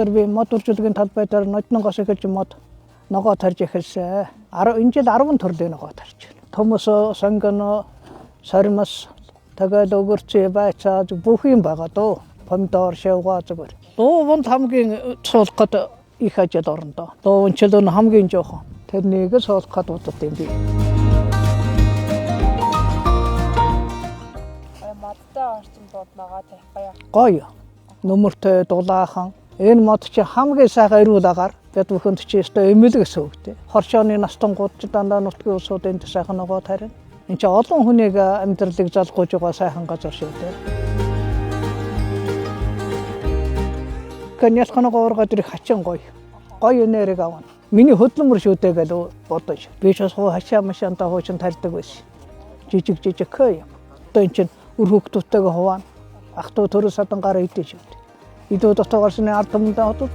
дээр би мод үржүүлгийн талбай дээр ноднонгоос эхэлж мод ногоо тарж эхэлсэн. Энэ жил 10 төрлийн ногоо тарж байна. Төмөс, сонгоно, сормос, тэгэл өгөрцөө, байцаа бүх юм байгаа дөө. Помидор, шавга зүгээр. Лууванд хамгийн суулгах гээд их ажил орно доо. Лууван чөл хамгийн жоохон. Тэрнийг суулгах гээд удаад юм би. Модтой орчин бууднагоо тарих гоё. Гоё. Нүмертэй дулаахан. Энэ мод чи хамгийн сайхан эрүүл агаар. Бид бүхэнд чи өстой эмэлэг гэсэн үг дээ. Хоршооны настангууд чи дандаа нутгийн улсууд энд сайхан ногоо тарина. Энд чи олон хүнийг амьдралыг залгууж байгаа сайхан газар шүү дээ. Каньялах ногоо ургаад ирэх хачин гоё. Гоё энерги авна. Миний хөдөлмөр шүү дээ гэж бодож. Би ч бас хачаа машаантаа хуучин тарьдаг байсан. Жижиг жижиг юм. Одоо эн чинь үр хөвгтүүдтэйгээ хуваана. Ах トゥ төрөө садан гараа идэж шүү дээ. Идүү дотоо гарсны ард түмэндээ хотод.